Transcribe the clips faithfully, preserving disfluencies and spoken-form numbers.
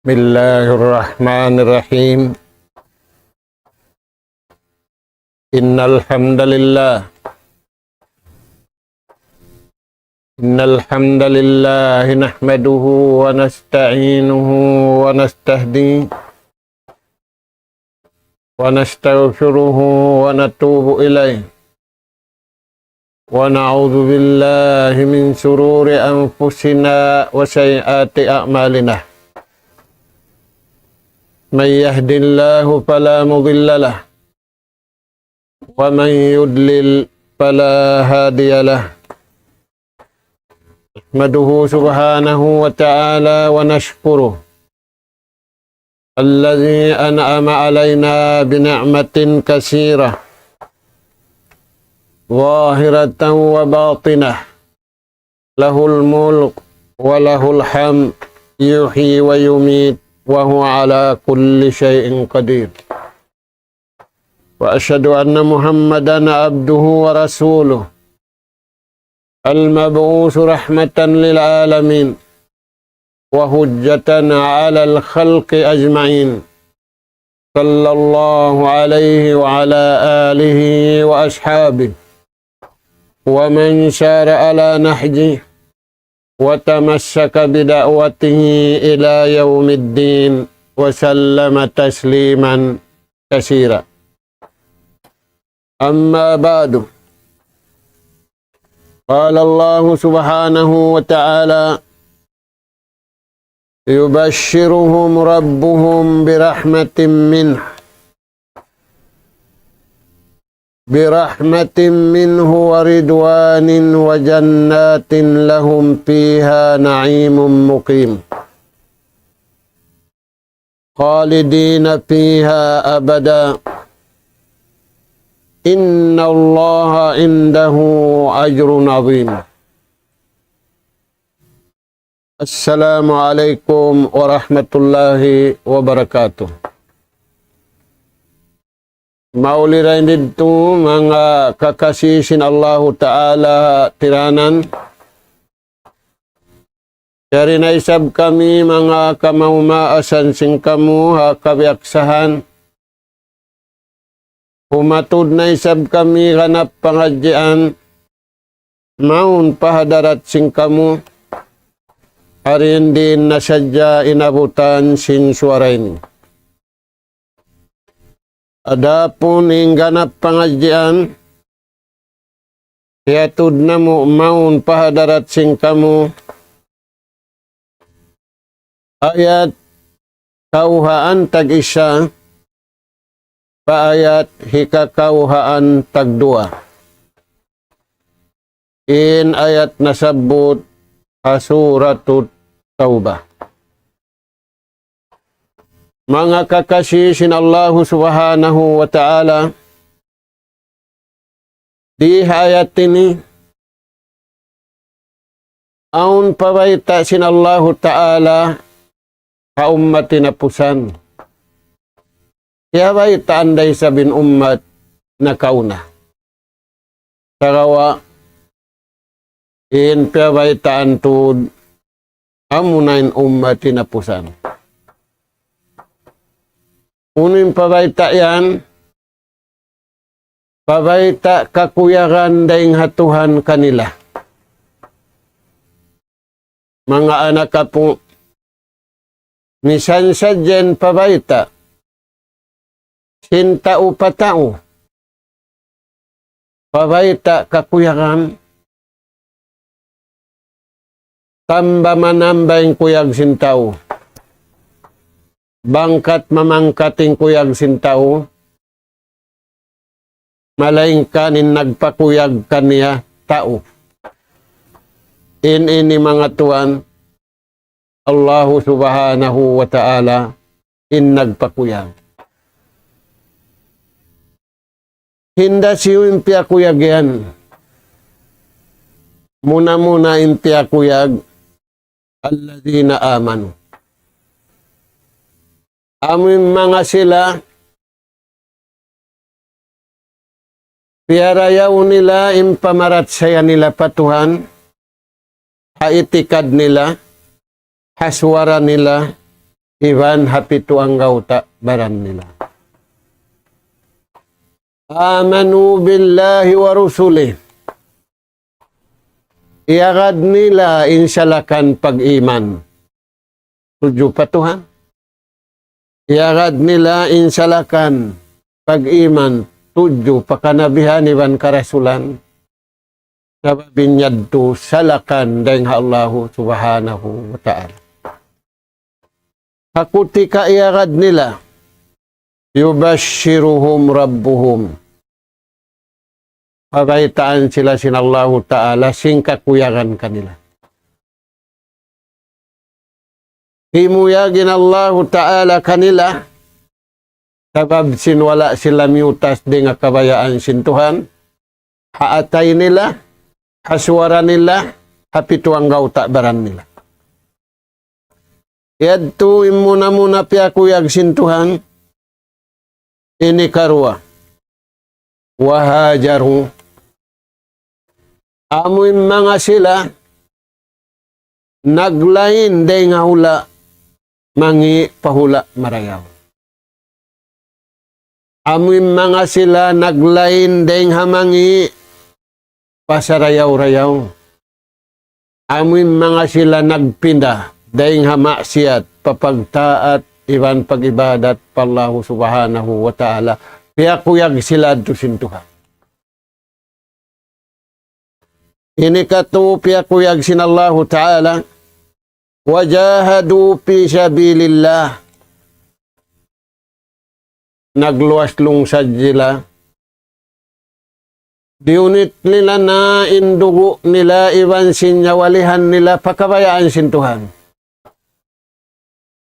بسم الله الرحمن الرحيم. إن الحمد لله، إن الحمد لله نحمده ونستعينه ونستهديه ونستغفره ونتوب إليه، ونعوذ بالله من شرور أنفسنا وسيئات أعمالنا. من يهد الله فلا مضل له، ومن يضلل فلا هادي له. نحمده سبحانه وتعالى ونشكره الذي أنعم علينا بنعمة كثيرة ظاهرة وباطنة، له الملك وله الحمد، يحيي ويميت وهو على كل شيء قدير. وأشهد أن محمدا عبده ورسوله، المبعوث رحمة للعالمين وحجة على الخلق أجمعين، صلى الله عليه وعلى آله وأصحابه ومن سار على نهجه وتمسك بدعوته إلى يوم الدين وسلم تسليما كثيرا. أما بعد، قال الله سبحانه وتعالى: يبشرهم ربهم برحمة منه، برحمة منه ورضوان وجنات لهم فيها نعيم مقيم، خالدين فيها أبدا، إن الله عنده أجر عظيم. السلام عليكم ورحمة الله وبركاته. Mauli dayn didtu manga kakasi sin Allahu Ta'ala tiranan. Yari na isab kami manga kamaumaasan sin kamu ha kabiyaksahan. Humatud na isab kami ganap pangadjian mawn pa hadarat sin kamu. Hari ini na sadja inabutan sin suara ini. Adapun in ganap pangadjian, hiyatud namu' mawn pa hadarat sin kamu, ayat kawhaan tag-isa, pa ayat hikakawhaan tagduwa. In ayat nasabbut ha Suratut Tawbah. Manga kakasi sin Allahu Subhanahu wa Ta'ala, di ha ayat ini, awn pabayta' sin Allahu Ta'ala ha ummat hinapusan. Piyabaytaan da isab in ummat nakauna. Sagawa' in piyabaytaan tuud amuna in ummat hinapusan. Unu in pabayta' yan? Pabayta' kakuyagan dayn ha Tuhan kanila. Manga anak apu', misan sadja in pabayta' sin tau pa tau, pabayta' kakuyagan, tamba manamba in kuyag sin tau, bangkat mamangkat in kuyag sin tau, malaingkan in nagpakuyag kaniya tau. In ini manga tuwan, Allahu Subhanahu wa Ta'ala in nagpakuyag. Hinda siyu in piyakuyag yan? Muna-muna in piyakuyag, الذين آمنوا. Amu in manga sila piyarayaw nila in pamarachaya nila pa Tuhan, ha itikad nila, ha suwara nila, iban ha pitu anggawta' baran nila. آمنوا بالله ورسله. Iyagad nila in salakan pag-iman tudju pa Tuhan. Iyagad nila in salakan pag-iman tudju pa kanabihan iban karasulan. Sabab in yadtu salakan dayn ha Allahu Subhanahu wa Ta'ala. Ha kutika iyagad nila, يبشرهم ربهم. Pabaytaan sila sin Allahu Ta'ala sin kakuyagan kanila. Himuyag in Allahu Ta'ala kanila, sabab sin wala' sila miyutas dayn ha kabayaan sin Tuhan, ha atay nila, ha suwara nila, ha pitu anggawta' baran nila. Yadtu in muna-muna piyakuyag sin Tuhan, ini karuwa. وهاجروا. Amu in manga sila naglain dayn ha hula' mangi' pa hula' marayaw. Amu in manga sila naglain dayn ha mangi' pa sarayaw-rayaw. Amu in manga sila nagpinda dayn ha maksiyat pa pagtaat iban pag-ibadat pa Allahu Subhanahu wa Ta'ala. Piyakuyag sila yadtu sin Tuhan. Ini katu' piyakuyag sin Allahu Ta'ala, وجاهدوا في سبيل الله. Nagluwas lungsad sila. Diyunit nila na in dugu' nila iban sin nyawalihan nila pa kabayaan sin Tuhan.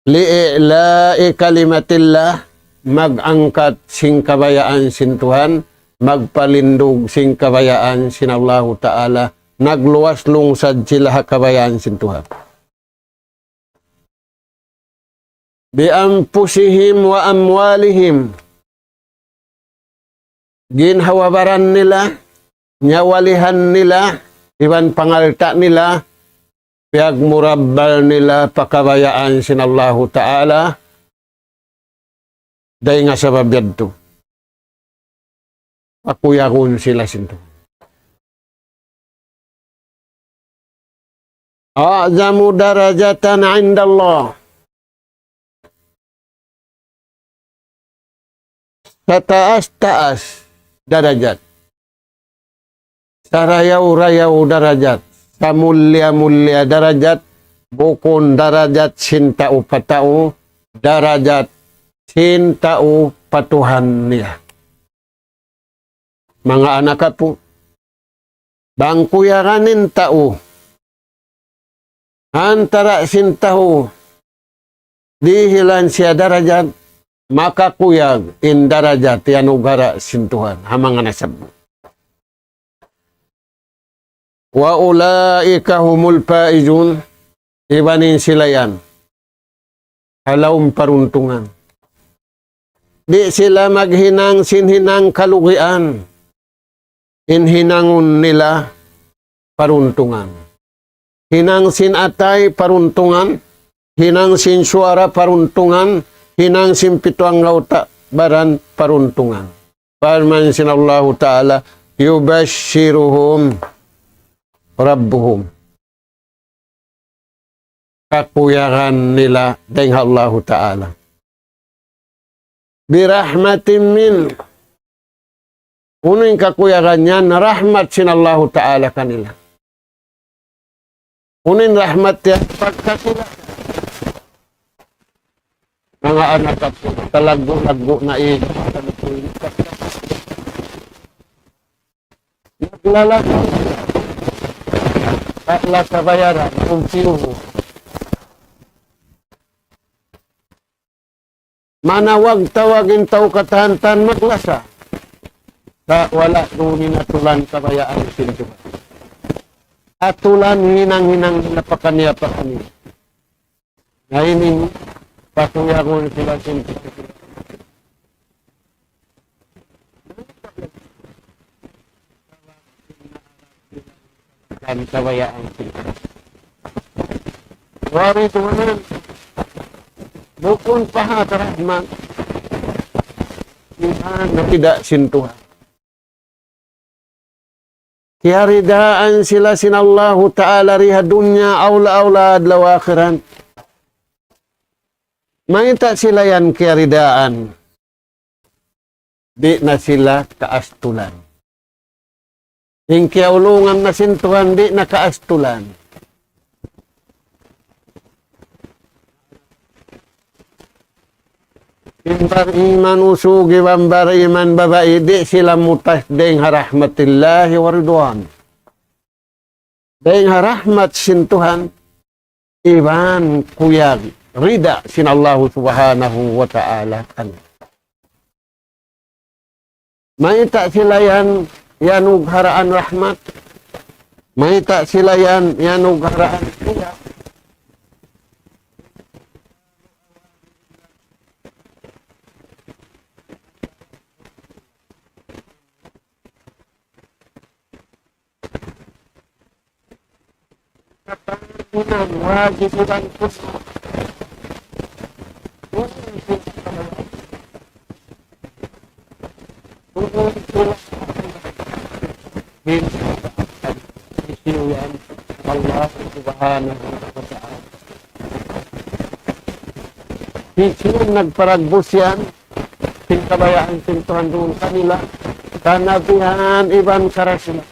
لإعلاء كلمة الله, mag-angkat sin kabayaan sin Tuhan, magpalindug sin kabayaan sin Allahu Ta'ala, nagluwas lungsad sila ha kabayaan sin Tuhan. بأنفسهم وأموالهم. Ginhawa-baran nila, nyawalihan nila, iban pangalta' nila, piyagmurabbal nila pa kabayaan sin Allahu Ta'ala, dayn ha sabab yadtu. Pakuyagun sila sin Tuhan. أعظم درجة عند الله. Sataas-taas darajat. Sarayaw-rayaw darajat. Samulliya-mulliya darajat. Bukun darajat sin tau pa tau. Darajat sin tau pa Tuhan niya. Manga anak apu', bang kuyagan in tau, antara' sin tau, dihilan siya darajat, makakuyag in darajat, iyanugara' sin Tuhan, ha manga nasab. وأولئك هم الفائزون, iban in sila yan ha lawm paruntungan. Di' sila maghinang sin hinang kalugian. In hinangun nila paruntungan. Hinang sin atay paruntungan. Hinang sin suwara paruntungan. Hinang sin pitu anggawta' baran paruntungan. Parman sin Allahu Ta'ala, يبشرهم ربهم. Kakuyagan nila dayn ha Allahu Ta'ala. برحمة منه. Unu in kakuyagan yan, rahmat sin Allahu Ta'ala kanila. Unu in rahmat yan, pagka sila manga anak apu', talaggu'-laggu' na in. Naglalaggu'. Wala' kabayaran, kung sino. Manawag-tawag in tau katan-katan maglasa. Sa' wala' duun in atulan kabayaan sin Tuhan. Atulan hinang-hinang nila pakaniya-pakaniya. Na ini, pakuyagun sila sin Tuhan. Kabayaan sin Tuhan. ورضوانا. Bukun pa hat rahmat. Iban rida sin Tuhan. Kiyaridaan sila sin Allahu Ta'ala di ha dunya, awla-awla adlaw akhirat. Mayta' sila yan kiyaridaan? Di' na sila kaastulan. In kiyaulungan na sin Tuhan, di' na kaastulan. In bariman usug iban bariman babai, di' sila mutas dayn ha rahmatillahi wa ridwan. Dayn ha rahmat sin Tuhan, iban kuyag rida sin Allahu Subhanahu wa Ta'ala kanila. Mayta' sila yan iyanugharaan rahmat? Mayta' sila yan iyanugharaan kuyag? Wajib iban sunnat. Allah Subhanahu wa Ta'ala. Hisiyu in nagparagbus yan sin kabayaan sin Tuhan duun kanila, kanabihan iban karasulan.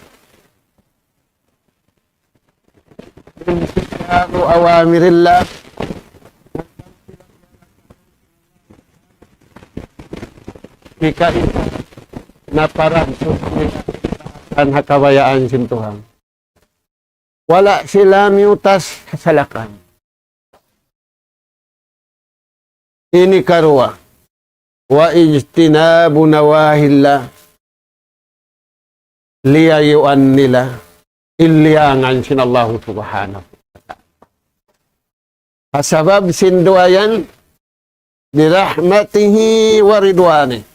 Imtisalu awamirillah. Hikaisa, naparagbus nila ha kabayaan sin Tuhan. Wala' sila miyutas ha salakan. Ini karuwa, wa ijtinabu nawahillah, liyayuan nila in liyangan sin Allahu Subhanahu wa Ta'ala. Ha sabab sin duwa yan, birahmatihi wa ridwanihi.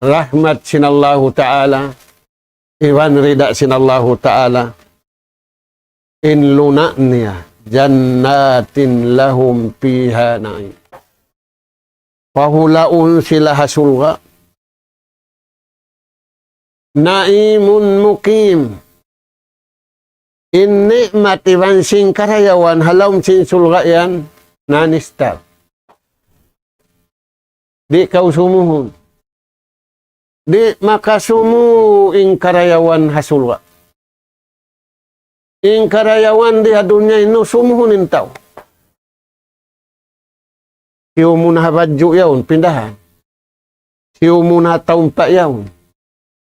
Rahmat sin Allahu Ta'ala, iban rida sin Allahu Ta'ala, in luna' niya, jannatin lahum fiha na'im. Pahulaun sila ha surga'. Na'imun muqim. In ni'mat iban sin karayawan ha lawm sin surga' yan, non-stop. Di' kaw sumuhun. Di' makasumu in karayawan ha surga'. In karayawan di ha dunya ini sumuhun in tau. Siyu muna ha badju' yaun, pindahan. Siyu muna ha taumpa' yaun.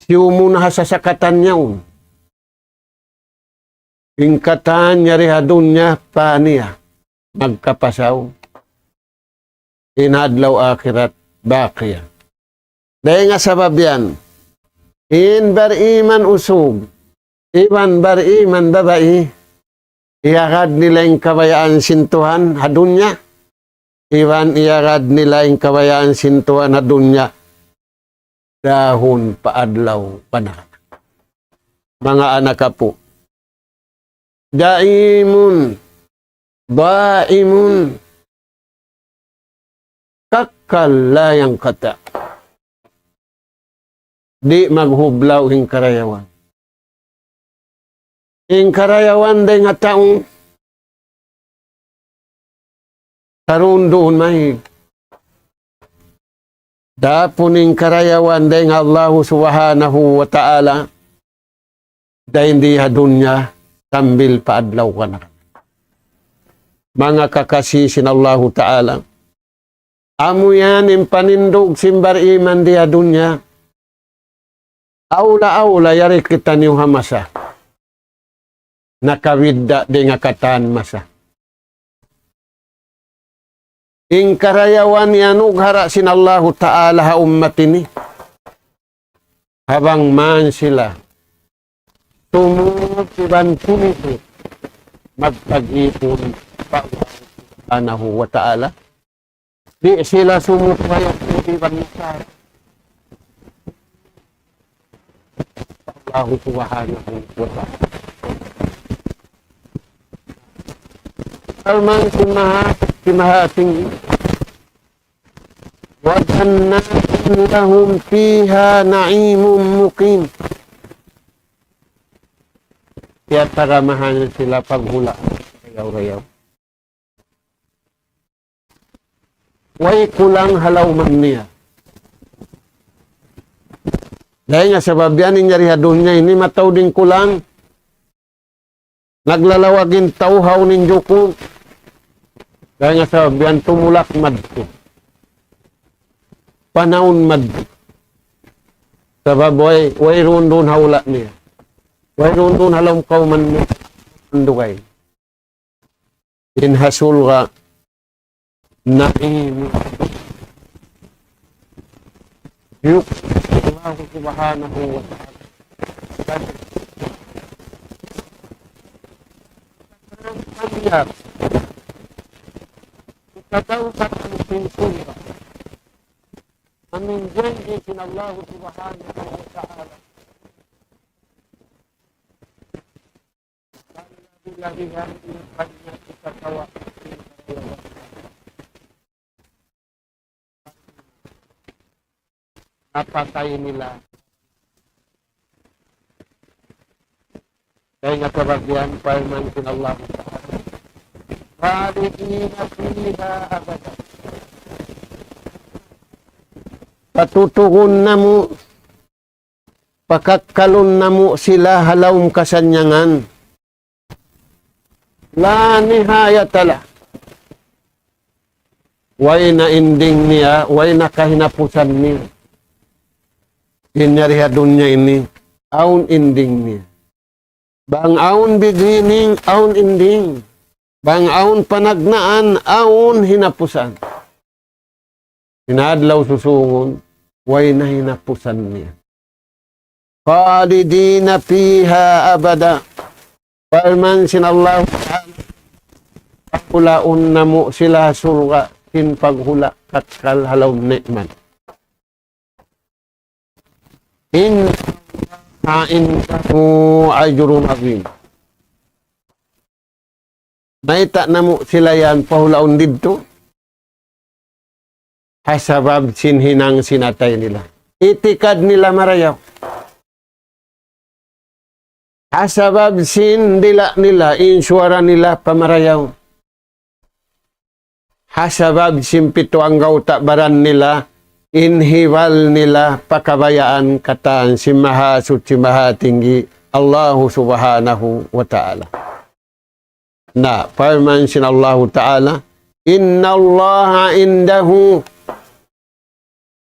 Siyu muna ha sasakatan yaun. In katan yari ha dunya, paniya, magkapasaw. In adlaw akhirat, baqiya. Dayn ha sabab yan, in bariman usug, iban bariman babai, iyagad nila in kabayaan sin Tuhan ha dunya, iban iyagad nila in kabayaan sin Tuhan ha dunya, dahun pa adlaw pa narka'. Manga anak apu', daimun, daimun, kakkal la yanqati'. Di' maghublaw in karayawan. In karayawan dayn ha tau, tarunduun maig. Adapun in karayawan dayn ha Allahu Subhanahu wa Ta'ala, dayn di ha dunya sambil pa adlaw pa narka'. Manga kakasi sin Allahu Ta'ala, amu yan in panindug sin bariman di ha dunya. Awla-awla yari kitaniyu ha masa nakabidda' dayn ha katan masa. In karayawan iyanughara' sin Allahu Ta'ala ha ummat ini, ha bang man sila sumud iban tumitud magpag-ipun pa Allah Subhanahu wa Ta'ala. Di' sila sumud pa Yahudi iban Nasara. Allahu Subhanahu wa Ta'ala. Parman sin Maha Mahatinggi. وجنات لهم فيها نعيم مقيم. Tiyatagamahan sila paghula'. Rayaw-rayaw. Way kulang ha lawm niya. Dayn ha sabab yan in yari ha dunya ini mataud in kulang. Naglalawag in tau ha unu in jukung. Dayn ha sabab yan tumulak madtu. Panahun madtu. Sabab way, wayruun duun ha hula' niya. Wayruun duun ha lawm kawman niya. Andugay. In ha surga' نعيم يقسمه الله سبحانه وتعالى. Amin janji' sin Allah subhanahu wa ta'ala. Napatay nila. Kaya nga sa bagian, parman sin Allah Ta'ala, خالدين فيها أبدا. Patutugun namu', pakakkalun namu' sila ha lawm kasannyangan. لا نهاية له. Way na ending niya, way na kahinapusan niya. In yari ha dunya ini, awn ending niya. Bang awn beginning, awn ending. Bang awn panagnaan, awn hinapusan. In adlaw susūngun, way na hinapusan niya. خالدين فيها أبدا. Parman sin Allah Ta'ala, paghulaun namu' sila ha surga' sin paghula' kakkal ha lawm ni'mat. إن الله عنده أجر عظيم. Mayta' namu' sila yan pahulaun didtu? Ha sabab sin hinang sin atay nila. Itikad nila marayaw. Ha sabab sin dila' nila, in suwara nila pamarayaw. Ha sabab sin pitu anggawta' baran nila, in hibal nila pa kabayaan katan sin Mahasuchi Mahatinggi, Allahu Subhanahu wa Ta'ala. Na, parman sin Allahu Ta'ala, إن الله عنده.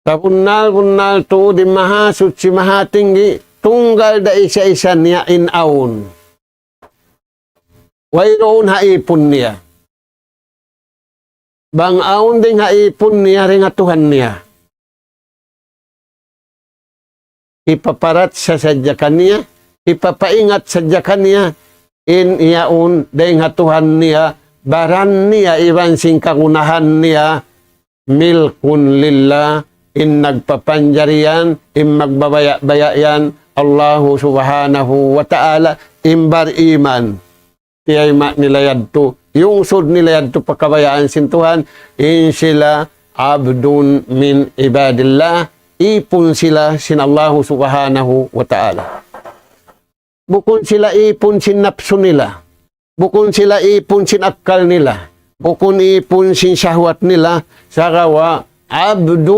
Sabunnal-bunnal tuud in Mahasuchi Mahatinggi, tunggal da isa-isa niya in awn. Wayruun ha ipun niya. Bang awn dayn ha ipun niya, dayn ha Tuhan niya. Hipaparat sa sadja kaniya, hipapaingat sadja kaniya, in yaun dayn ha Tuhan niya, baran niya iban sin kagunahan niya, ملك لله, in nagpapanjari yan, in magbabaya'-baya' yan, Allahu Subhanahu wa Ta'ala, in bariman. Tiyayma' nila yadtu, yungsud nila yadtu pa kabayaan sin Tuhan, in sila عبد من عباد الله, ipun sila sin Allahu Subhanahu wa Ta'ala. Bukun sila ipun sin napsu nila, bukun sila ipun sin akkal nila, bukun ipun sin shahwat nila, sagawa' عبد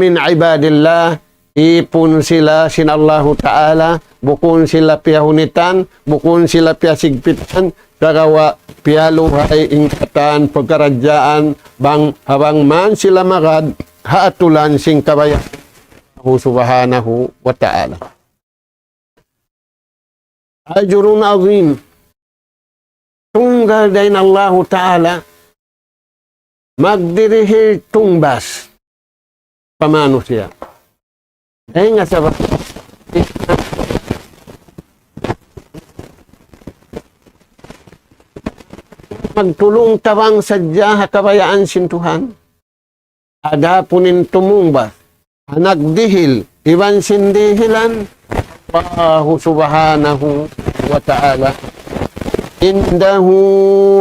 من عباد الله, ipun sila sin Allahu Ta'ala, bukun sila piyahunitan, bukun sila piyasigpitan, sagawa' piyaluhay in katan pagkaradjaan, bang, ha bang man sila magad, ha atulan sin kabayaan Allahu Subhanahu wa Ta'ala. أجر عظيم. Tunggal dayn Allahu Ta'ala magdirihil tungbas pa manusiya'. Dayn ha sabab magtulung-tabang sadja ha kabayaan sin Tuhan. Adapun in tumungbas, ha nagdihil, iban sin dihilan, Allahu Subhanahu wa Ta'ala. عنده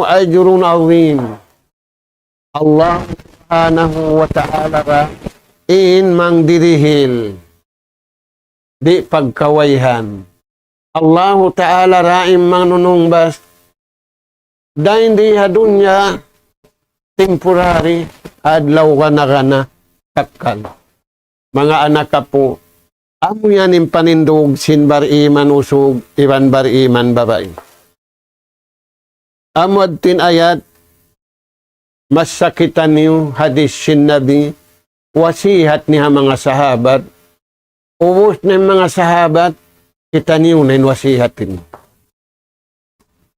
أجر عظيم. Allah Subhanahu wa Ta'ala ra in mangdirihil, di' pagkawayhan. Allahu Ta'ala ra in mangnunungbas, dayn di ha dunya, temporary, adlaw kana-kana, takkal. Manga anak apu', amu yan in panindug sin bariman usug iban bariman babai. Amu yadtu in ayat, masa kitaniyu hadis sin Nabi, wasihat niya ha manga sahabat, ubus na in manga sahabat, kitaniyu na in wasihat ini.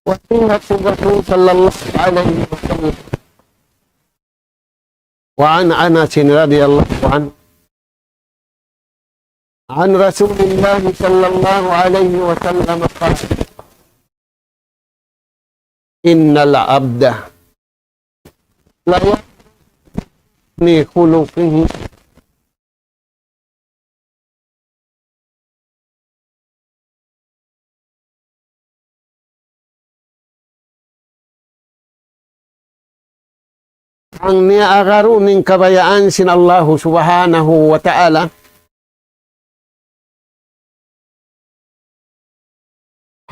Wasihat sin Rasul sallallahu alayhi wasallam. وعن أنس رضي الله عنه، عن رسول الله صلى الله عليه وسلم قال: إن العبد ليحسن خلقه Bang niya agarun in kabayaan sin Allahu Subhanahu wa Ta'ala,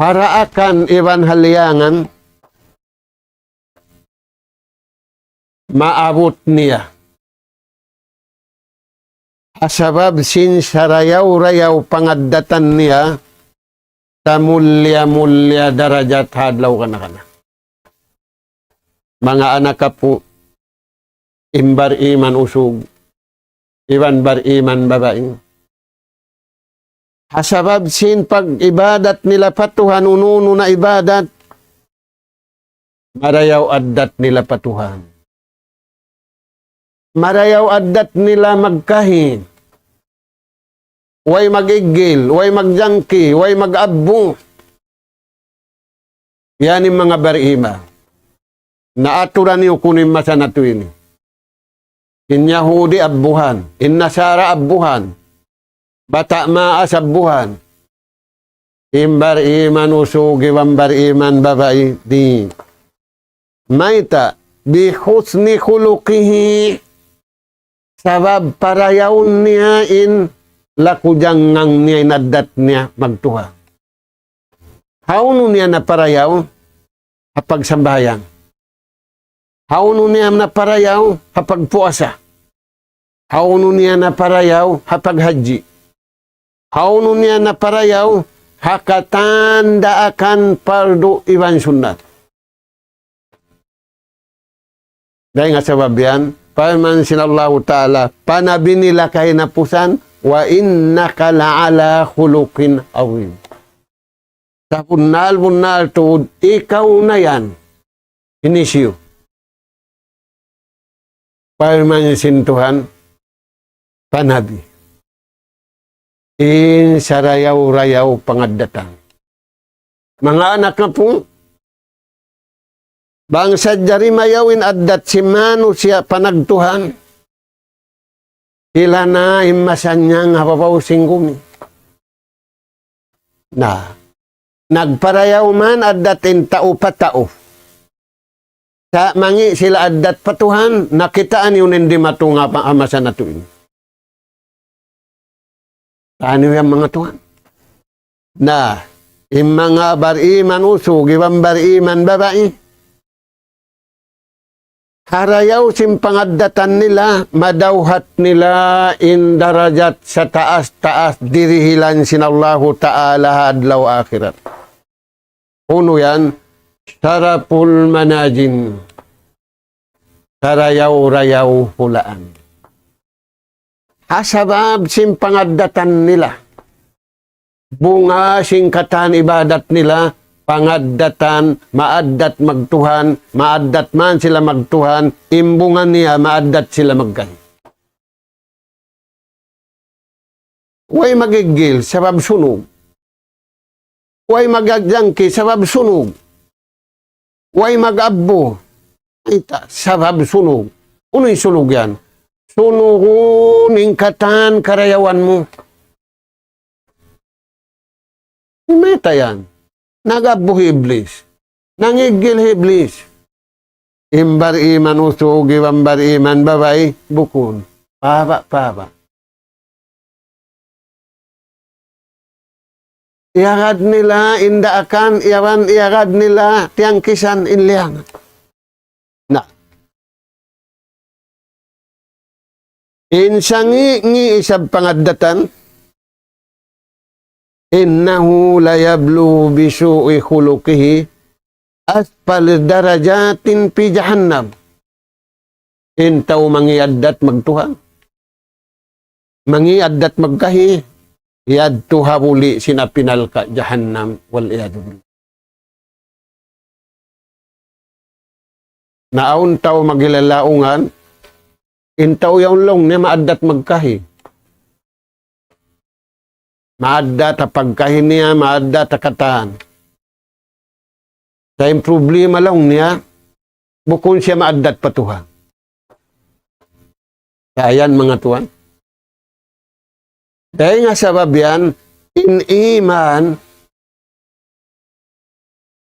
ha daakan iban ha liyangan, maabut niya. Ha sabab sin sarayaw-rayaw pangaddatan niya, samulliya-mulliya darajat ha adlaw kana-kana. Manga anak apu', in bariman usug, iban bariman babai. Ha sabab sin pag-ibadat nila pa Tuhan, unu-unu na ibadat, marayaw addat nila pa Tuhan. Marayaw addat nila magkahi. Way mag-iggil, way magjangki, way mag-abbu. Yan in manga bariman. Naaturan niyu kunu' in masa natu' ini. In Yahudi abbuhan, in Nasara abbuhan, bata' maas abbuhan. In bariman usug iban bariman babai di'. Mayta', بحسن خلقه. Sabab parayawun niya in laku jangngang niya, in addat niya magtuhan. Hawnu niya naparayaw? Ha pagsambahayang. Hawnu niya naparayaw? Ha pagpuasa. Hawnu niya naparayaw? Ha paghajji. Hawnu niya naparayaw? Ha katan daakan pardu iban sunnat. Dayn ha sabab yan, parman sin Allahu Ta'ala, pa Nabi nila kahinapusan, وإنك لعلى خلق عظيم. Sabunnal-bunnal tuud, ikaw na yan. Ini siyu. Parman sin Tuhan, pa Nabi. In sarayaw-rayaw pangaddatan. Manga anak apu', bang sadja dimayaw in addat sin manusiya' pa nagtuhan, sila na in masannyang ha babaw sin gumi. Na, nagparayaw man addat in tau pa tau. Sa' mangi' sila addat pa Tuhan, nakitaan niyu in dimatung ha, ha masa natu' ini. Anu yan manga tuwan? Na, in manga bariman usug, iban bariman babai. Ha rayaw sin pangaddatan nila, madawhat nila in darajat sataas-taas dirihilan sin Allahu Ta'ala ha adlaw akhirat. Unu yan? Saraful manazil. Sarayaw-rayaw hulaan. Ha sabab sin pangaddatan nila. Bunga sin katan ibadat nila, pangaddatan, maaddat magtuhan, maaddat man sila magtuhan, in bunga niya maaddat sila magkahi. Way magiggil, sabab sunug. Way magjangki, sabab sunug. Way mag-abbu. Mayta', sabab sunug. Unu in sunug yan? Sunugun in katan karayawan mu. Mayta' yan? Nag-abbu hi Iblis. Nangiggil hi Iblis. In bariman usug iban bariman babai, bukun. Pahaba', pahaba'. Iyagad nila in daakan, iban iyagad nila tiyangkisan in liyangan. Na. In sangi'-ngi' isab pangaddatan, إنه ليبلغ بسوء خلقه أسفل الدرجات في جهنم. In tau mangi' addat magtuhan, mangi' addat magkahi, yadtu ha buli' sin api narka' jahannam, والعياذ بالله. Na awn tau magilalaungan, in tau yaun laung niya maaddat magkahi. Maaddat ha pagkahi niya, maaddat ha katan. Sa' in problema laung niya, bukun siya maaddat pa Tuhan. Sa' yan, manga tuwan. Dayn ha sabab yan, in iman,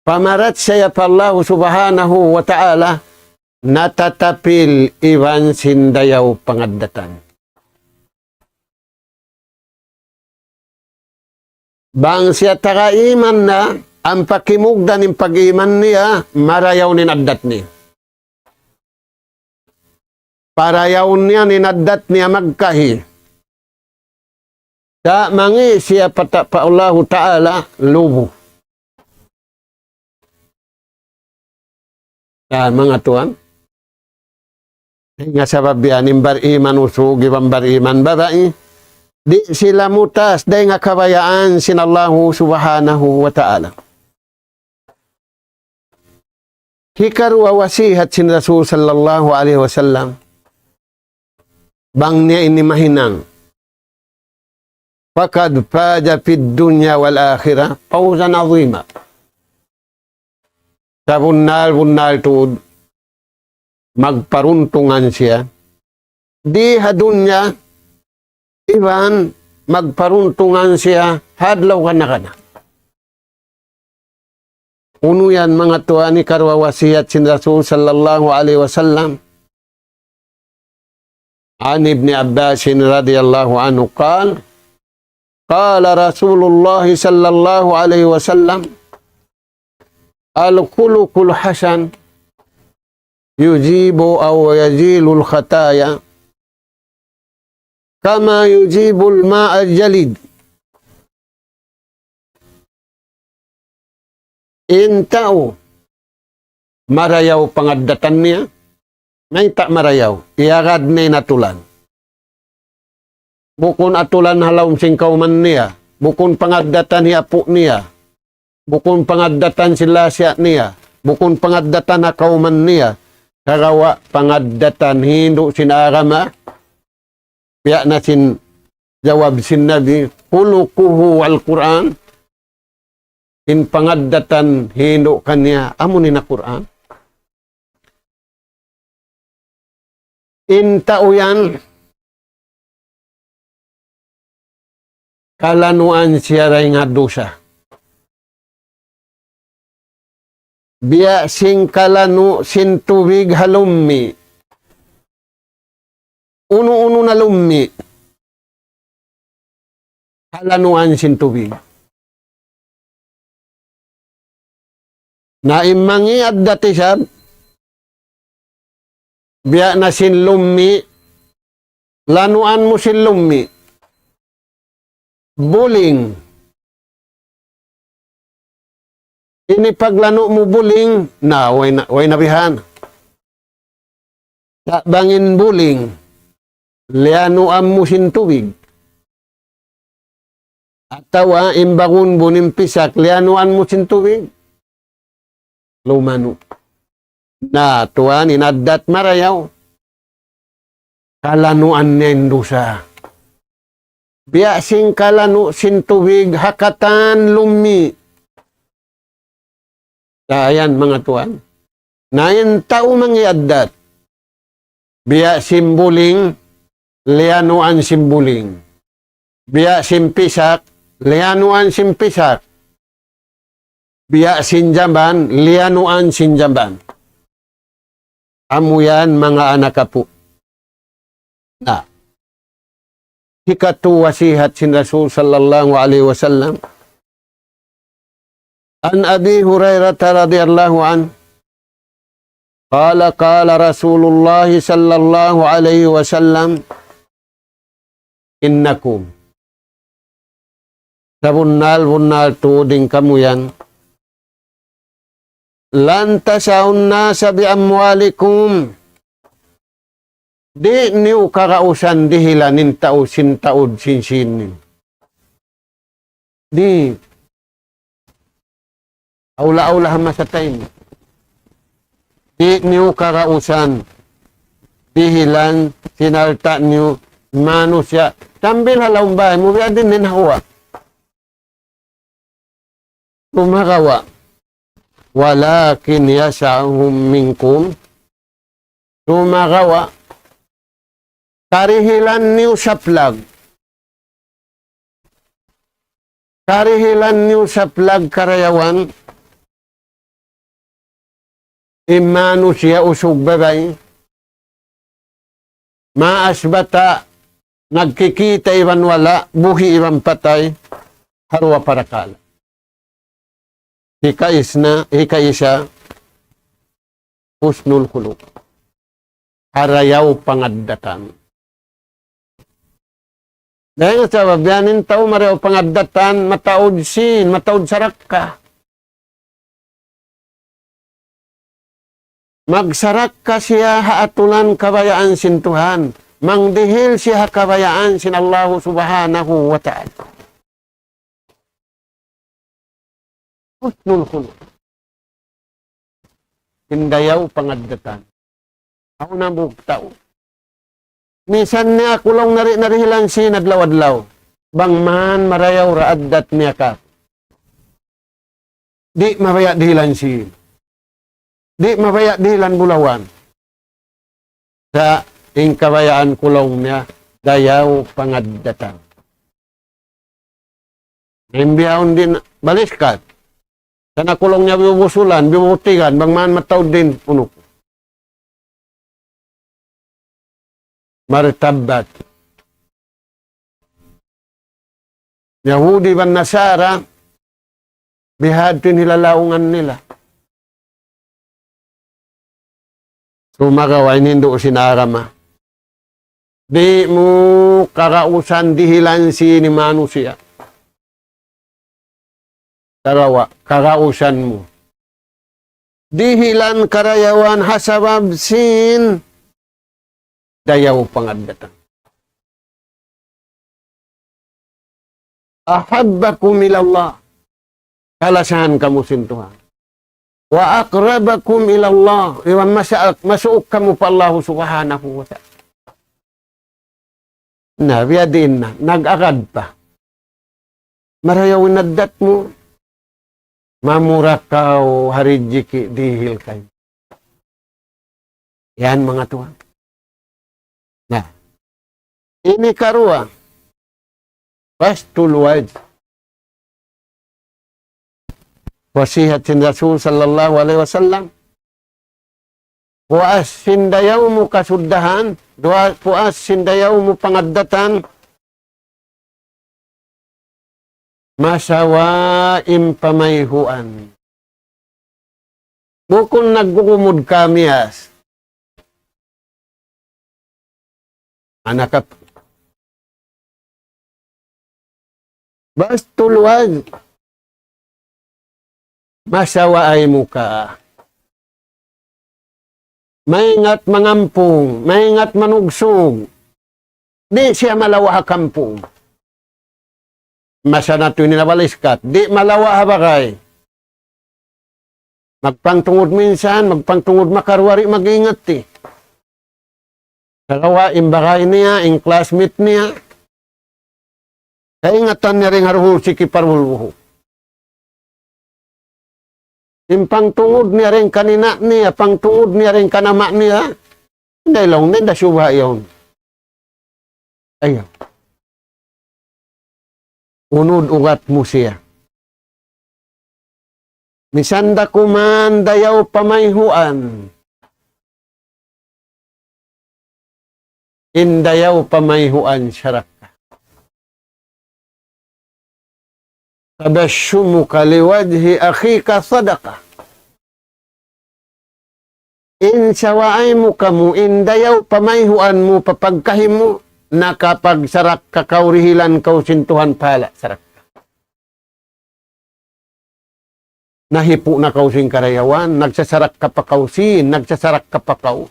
pamarachaya pa Allah Subhanahu wa Ta'ala, natatapil iban sin dayaw pangaddatan. Bang siya taga iman na, ampa kimugdan in pag-iman niya, marayaw in addat niya. Parayaw niya in addat niya magkahi. Sa' mangi' siya pa ta-, pa Allahu Ta'ala lubu. Sa' manga tuwan, dayn ha sabab yan, in bariman usug iban bariman babai, di' sila mutas dayn ha kabayaan sin Allahu Subhanahu wa Ta'ala. Hikaruwa wasihat sin Rasul sallallahu alayhi wasallam, bang niya ini mahinang, فقد فاز في الدنيا والآخرة فوزا عظيما. Sabunnal-bunnal tuud, magparuntungan siya di ha dunya, iban magparuntungan siya ha adlaw kana-kana. Unu yan, manga tuwan, hikaruwa wasihat sin Rasul sallallahu alayhi wasallam. عن ابن عباس رضي الله عنه قال: قال رسول الله صلى الله عليه وسلم: الخلق الحسن يذيب أو يزيل الخطايا كما يذيب الماء الجليد. In tau marayaw pangaddatan niya, mayta' marayaw, iyagad niya in atulan. Bukun atulan ha lawm sin kawman niya, bukun pangaddatan hi apu' niya, bukun pangaddatan sin lasa niya, bukun pangaddatan ha kawman niya, sagawa' pangaddatan hindu' sin agama, biya' na sin jawab sin Nabi, خلقه القرآن, in pangaddatan hindu' kaniya, amu in Qur'an. In tau yan, kalanuan siya dayn ha dusa. Biya' sin kalanu' sin tubig ha lummi'. Unu-unu na lummi'. Kalanuan sin tubig. Na in mangi' addat isab, biya' na sin lummi', lanuan mu sin lummi'. Buling. Ini paglanu' mu buling, na, way na, way na bihan. Sa' bang in buling, liyanuan mu sin tubig. Atawa in bagunbun, in pisak, liyanuan mu sin tubig. Lumanu'. Na, tuwan, in addat marayaw. Kalanuan niya in dusa. Biya' sin kalanu' sin tubig ha katan lummi'. Sa' yan, manga tuwan. Na in tau mangi' addat. Biya' sin buling, liyanuan sin buling. Biya' sin pisak, liyanuan sin pisak. Biya' sin jamban, liyanuan sin jamban. Amu yan manga anak apu'. Na. Hikatu wasihat sin Rasul sallallahu alayhi wasallam. عن أبي هريرة رضي الله عنه قال قال رسول الله صلى الله عليه وسلم إنكم Sabunnal-bunnal tuud in kamu yan. لن تسعوا الناس بأموالكم. Di' niyu kagausan dihilan in tau sin taud sin sīn niyu. Di'. Awla-awla ha masa ta ini. Di' niyu kagausan dihilan sin alta' niyu manusiya'. Sambil ha lawm bāy mu, biya' diin in hawa. Sumagawa'. ولكن يسعهم منكم. Sumagawa'. Karihilan niyu saplag. Karihilan niyu saplag karayawan. In manusiya' usug babai. Maas bata', nagkikita' iban wala', buhi' iban patay, ha duwa parakala'. Hikaisna, hikaisa, حسن الخلق. Harayaw pangaddatan. Dayn ha sabab yan in tau marayaw pangaddatan, mataud sīn, mataud sarakka. Magsarakka siya ha aturan kabayaan sin Tuhan. Mangdihil siya ha kabayaan sin Allahu Subhanahu wa Ta'ala. حسن الخلق. In dayaw pangaddatan. Awn hambuuk tau. Misan niya ku laung nari-, narihilan sīn adlaw-adlaw. Bang man marayaw ra addat niya ka. Di' mabaya' dihilan sīn. Di' mabaya' dihilan bulawan. Sa' in kabayaan ku laung niya, dayaw pangaddatan. In bihaun di' na baliskat. Sa' na ku laung niya bibusulan, bibutigan, bang man mataud in unu ku. Martabbat. Yahudi iban Nasara, bihadtu in hilalaungan nila. Sumagawa' in hindu' sin agama. Di' mu kagausan dihilan sīn in manusiya'. Sagawa', kagausan mu. Dihilan karayawan ha sabab sīn dayaw pangaddatan. أحبكم إلى الله. Kalasahan kamu sin Tuhan. وأقربكم إلى الله. Iban masa-, masuuk kamu pa Allah Subhanahu wa Ta'ala. Na, biya' diin na, nag-agad pa. Marayaw in addat mu. Mamura kaw ha rijiki' dihil kaymu. Yan, manga tuwan. Na, ini karuwa. Bastul wajh. Wasihat sin Rasul sallallahu alayhi wasallam. Puas sin dayaw mu kasuddahan, dua-, puas sin dayaw mu pangaddatan, masawa in pamayhuan. Bukun naggugumud ka miyas. Anak ap-, Bastul wajh. Masawa in muka. Maingat mangampung, maingat manugsug. Di' siya malawa' ha kampung. Masa natu' ini nabaliskat. Di' malawa' ha bagay. Magpangtungud minsan, magpangtungud makaruwa, di' mag-ingat ti. Sagawa' in bagay niya, in classmate niya, kaingatan niya dayn ha duhul siki pa duhul buhuk. In pangtungud niya dayn kan ina' niya, pangtungud niya dayn kan ama' niya, dayn laung niya, da subha yaun. Ayaw. Unud ugat mu siya. Misan da kuman dayaw pamayhuan. in dayaw pamayhuan sarakka. تبسمك لوجه أخيك صدقة. In sawa aymuka mu, in dayaw pamayhuan mu, pa pagkahi mu, nakapagsarakka kaw, dihilan kaw sin Tuhan pahala' sarakka. Nahipu' na kaw sin karayawan, nagsasarakka pa kaw sin, nagsasarakka pa kaw.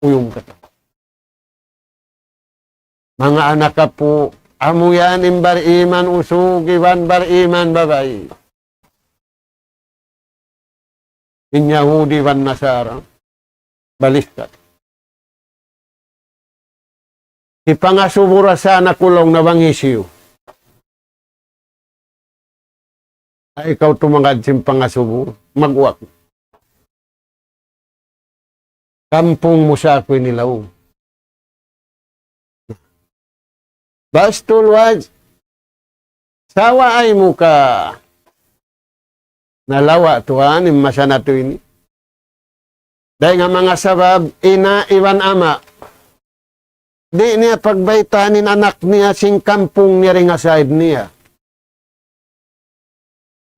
Uyum katu'. Manga anak apu', amu yan in bariman usug iban bariman babai. In Yahudi iban Nasara, baliskat. Hipangasubu ra sa na kulung na bang hisiyu. Ay, ikaw tumangad sin pangasubu, magwak. Kampung mu sa aku ini laung. Bastul waj, sawa aymuka. Nalawa' tuwan in masa natu' ini. Dayn ha manga sabab, ina' iban ama'. Di' niya pagbaytaan in anak niya sin kampung niya dayn ha side niya.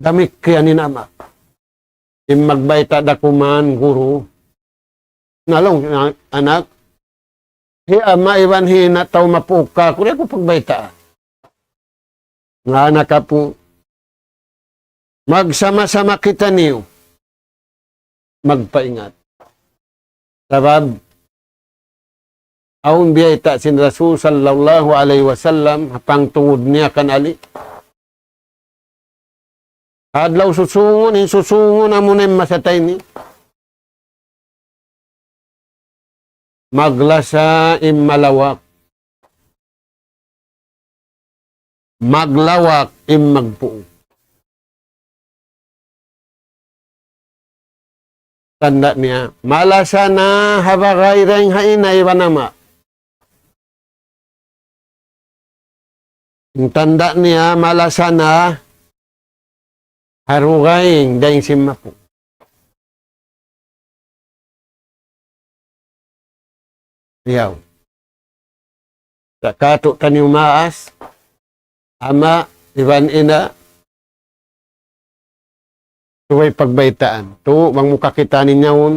Damikkiyan in ama'. In magbayta' da kuman guru. Na laung, na-, anak, hi ama' iban hi ina' tau mapuuk kāku', di' aku pagbaytaan. Manga anak apu', magsama-sama kitaniyu magpaingat. Sabab, awn biyayta' sin Rasul sallallahu alayhi wasallam, ha pangtungud niya kan Ali. Ha adlaw susūngun, in susūngun amuna in masa ta ini. Maglasa in malawak. Maglawak in magpuun. Tanda' niya, malasa na ha bagay dayn ha ina' iban ama'. In tanda' niya, malasa na ha dugaing dayn sin mapu'. Yaw. Sa' katu' taniyu maas, ama' iban ina', subay pagbaytaan. Tu, bang mu kakitaan in yaun,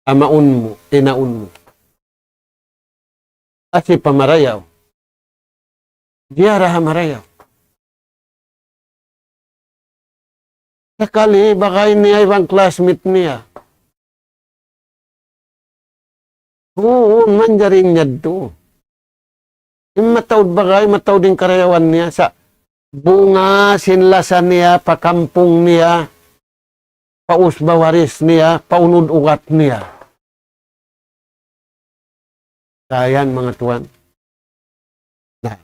amaun mu, inaun mu. Asipa marayaw. Ziyara ha marayaw. Sakali bagay niya iban classmate niya. Uu, manjari in yadtu. In mataud bagay, mataud in karayawan niya sa' bunga sin lasa niya, pa kampung niya, pa usba waris niya, pa unud ugat niya. Sa' yan, manga tuwan. Na,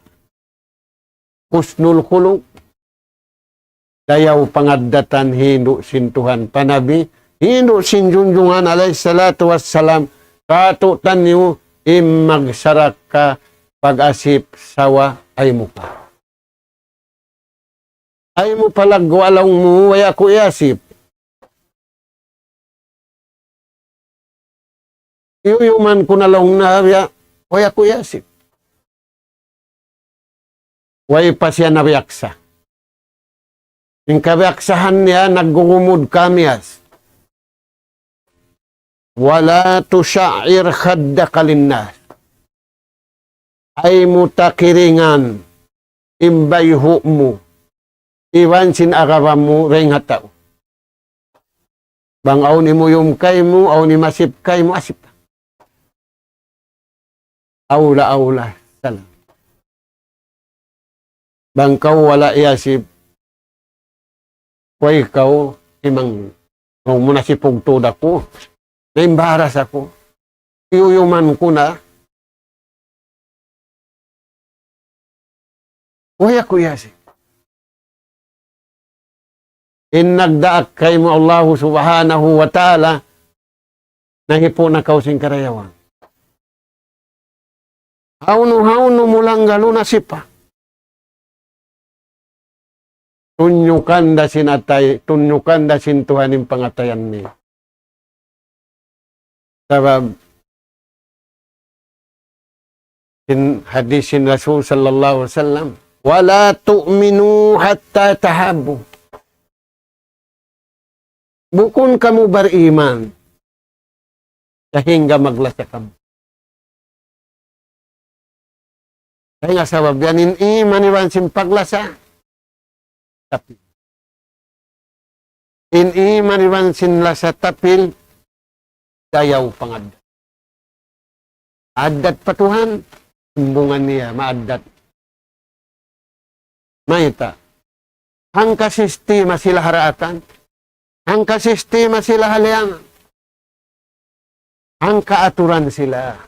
husnul khuluq, dayaw pangaddatan hindu' sin Tuhan pa Nabi, hindu' sin junjungan alayhi salatu wassalam, katu' taniyu in magsarakka pag-asip sawa aymuka. Aymu palaggu' laung mu, way aku iyasip. Iyuyuman ku na laung niya, way aku iyasip. Way pa siya nabiyaksa. In kabiyaksahan niya, naggugumud kamiyas. ولا تصعر خدك للناس. Aymu ta kiringan in bayhu' mu, iban sin agaba mu dayn ha tau. Bang awn imuyum kaymu, awn imasip kaymu, asip. Awla, awla, salam. Bang kaw wala' iyasip, way kaw himang, kaw mu na sipug tuud aku. Na imbaras aku. Iyuyuman ku na. Way aku iyasip. In nagdaak kaymu Allahu subhanahu wa ta'ala, nahipu' na kaw sin karayawan. Hawnu-hawnu mu langgalun, asipa. Tunyukan da sin atay, tunyukan da sin Tuhan in pangatayan niya. Sabab, Sin hadis sin Rasul sallallahu alayhi wasallam, ولا تؤمنوا حتى تحابوا. Bukun kamu bariman sahingga maglasa kamu. Dayn ha sabab yan in iman iban sin paglasa tapil. In iman iban sin lasa tapil, dayaw pangaddat. Addat pa Tuhan, imbungan niya, maaddat. Mayta'? Hangka sistima sila ha raatan. Hangka sistima sila ha liyangan. Hangka aturan sila.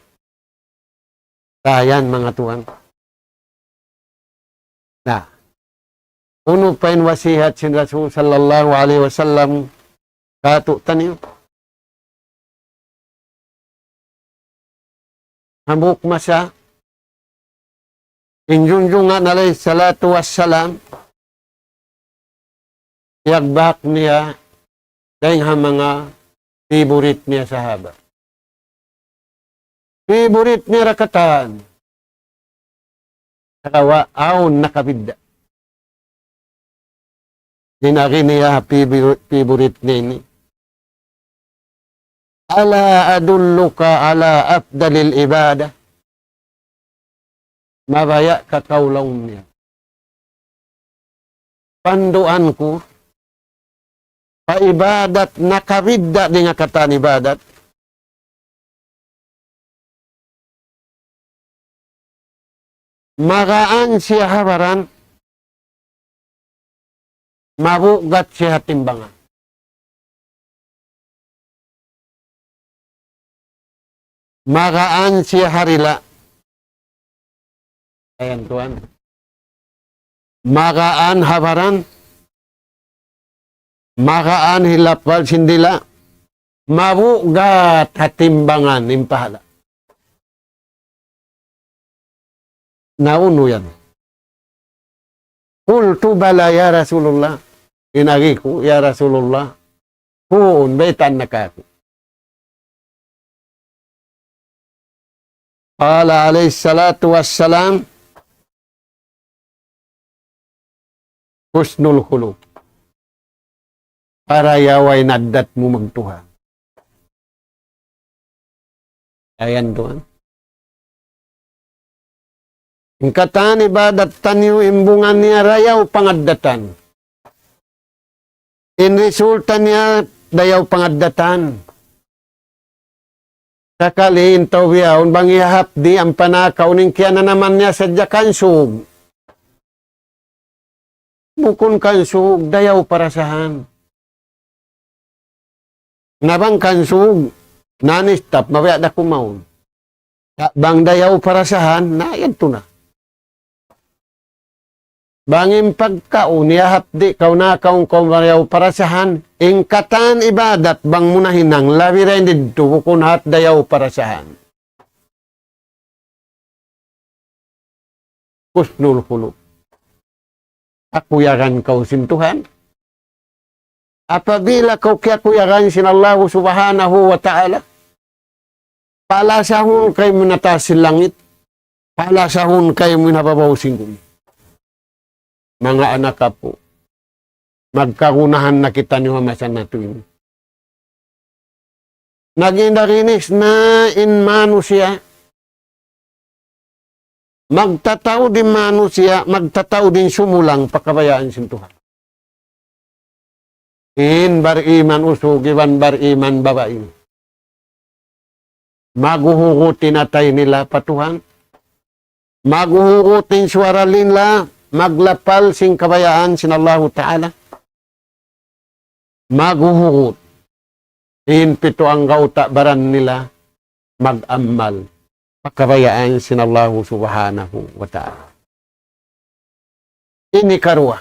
Dayan, manga tuwan. Na, unu pa in wasihat sin Rasul sallallahu alayhi wasallam kātu'niyu? Hambuuk masa, in Junjungan alayhi salatu wassalam, iyagbahak niya dayn ha manga favorite niya sahaba. Favorite niya ra katan. Sagawa' awn nakabidda'. In agi niya favorite, favorite niya ini. ألا أدلك على أفضل العبادة؟ Mabaya' ka kaw, laung niya, panduan ku pa ibadat nakabidda' dayn ha katan ibadat. Magaan siya ha baran, mabugat siya ha timbangan. Magaan siya ha dila'. Ayan, tuwan. Magaan ha baran, magaan hilapal sin dila', mabugat ha timbangan in pahala. Na unu yan? قلت بلى يا رسول الله. In agi ku, ya Rasulullah, huun, baytaan na kāku'. قال عليه الصلاة والسلام: حسن الخلق. Parayawa in addat mu magtuhan. Ayan, tuwan. In katan ibadat taniyu imbungan niya dayaw pangaddatan. In resulta niya dayaw pangaddatan. Sakali in tau bihaun bang iyahapdi' ampa nakaun, in kiyananaman niya sadja kansug. Bukun kansug, dayaw parasahan. Na bang kansug, na-stop, mabaya' da kumaun. Sa' bang dayaw parasahan, na yadtu na. Bang in pagkaun, iyahapdi' kaw, nakaun kaw dayaw parasahan, in katan ibadat bang mu nahinang, labi da in didtu, bukun hat dayaw parasahan. حسن الخلق. Kakuyagan kaw sin Tuhan. Apabila kaw kiyakuyagan sin Allahu Subhanahu wa Ta'ala, palasahun kaymu in ha taas sin langit, palasahun kaymu in ha babaw sin gumi. Manga anak apu', magkagunahan na kitaniyu ha masa natu' ini. Naghinda-ginis na in manusiya'. Magtataud in manusiya', magtataud in sumulang pa kabayaan sin Tuhan. In bariman usug iban bariman babai, maghuhugut in atay nila pa Tuhan. Maghuhugut in suwara nila, maglapal sin kabayaan sin Allahu Ta'ala. Maghuhugut in pitu anggawta' baran nila, mag-amal pa kabayaan sin Allahu Subhanahu wa Ta'ala. Ini karuwa.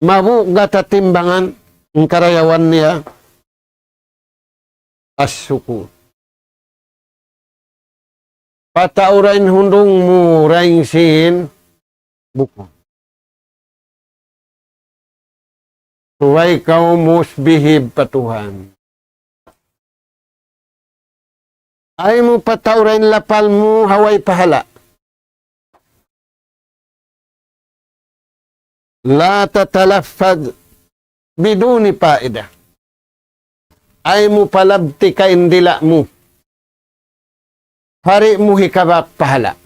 Mabugat ha timbangan in karayawan niya. As-sukur. Patau ra in hundung mu dayn sin bukun. Subay kaw musbihib pa Tuhan. Ayaw mu pataura in lapal mu ha way pahala'. لا تتلفظ بدون فائدة. Ayaw mu palabtika in dila' mu. Di' mu hikabak pahala'.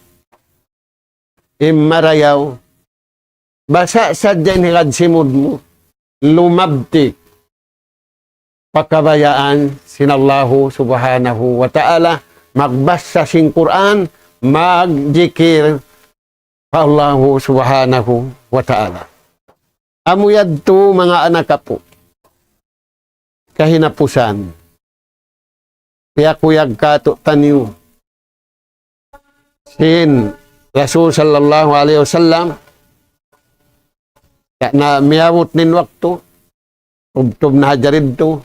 In marayaw, basa' sadja in higad simud mu, lumabtik pa kabayaan sin Allahu Subhanahu wa Ta'ala, magbasa sin Qur'an, magjikir pa Allahu Subhanahu wa Ta'ala. Amu yadtu manga anak apu'. Kahinapusan. Piyakuyag kātu'niyu sin Rasul sallallahu alayhi wasallam, na miyabut in waktu, tubtub na hadja yadtu,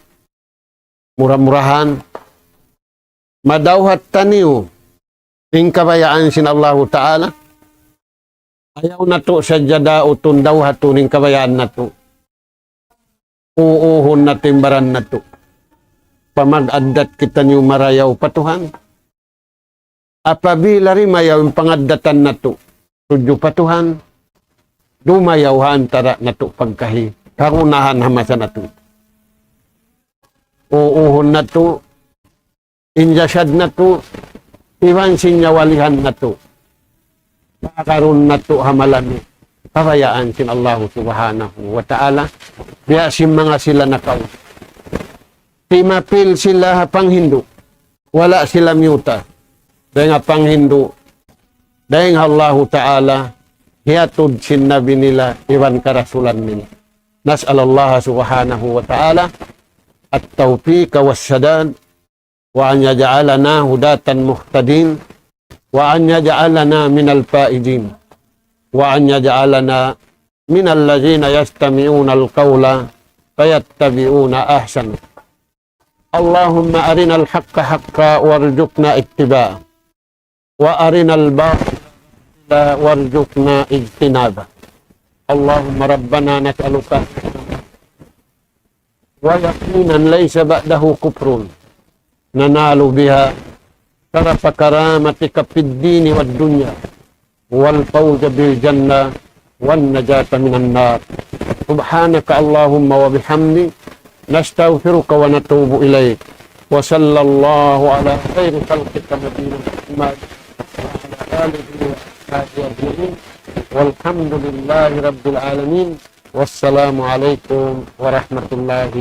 mura-murahan, madawhat taniyu in kabayaan sin Allahu Ta'ala, ayaw natu' sadja dautun dawhatun in kabayaan natu'. Uuhun natu' in baran natu'. Pamag-addat kitaniyu marayaw pa Tuhan. Apabila dimayaw in pangaddatan natu', tudju pa Tuhan, dumayaw ha antara' natu' pagkahi, kagunahan ha masa natu'. Uuhun natu', in jasad natu', iban sin nyawalihan natu'. Pagarun natu' ha malami'. Kabayaan sin Allahu Subhanahu wa Ta'ala. Biya' sin manga sila nakauna. Timapil sila ha panghindu'. Wala' sila miyuta. Dayn ha panghindu'. Dayn ha Allahu Ta'ala. Hiyatud sin nabi nila, iban karasulan nila. نسأل الله سبحانه وتعالى التوفيق والسداد، وأن يجعلنا هداة مهتدين، وأن يجعلنا من الفائزين، وأن يجعلنا من الذين يستمعون القول فيتبعون أحسنه. اللهم أرنا الحق حقا وارزقنا اتباعه، وأرنا الباطل باطلا وارزقنا اجتنابه. اللهم ربنا نسألك ويقينا ليس بعده كفر ننال بها شرف كرامتك في الدين والدنيا والفوز بالجنة والنجاة من النار. سبحانك اللهم وبحمدك، نستغفرك ونتوب إليك. وصلى الله على خير خلقك نبينا محمد وعلى آله وأصحابه أجمعين. والحمد لله رب العالمين. والسلام عليكم ورحمة الله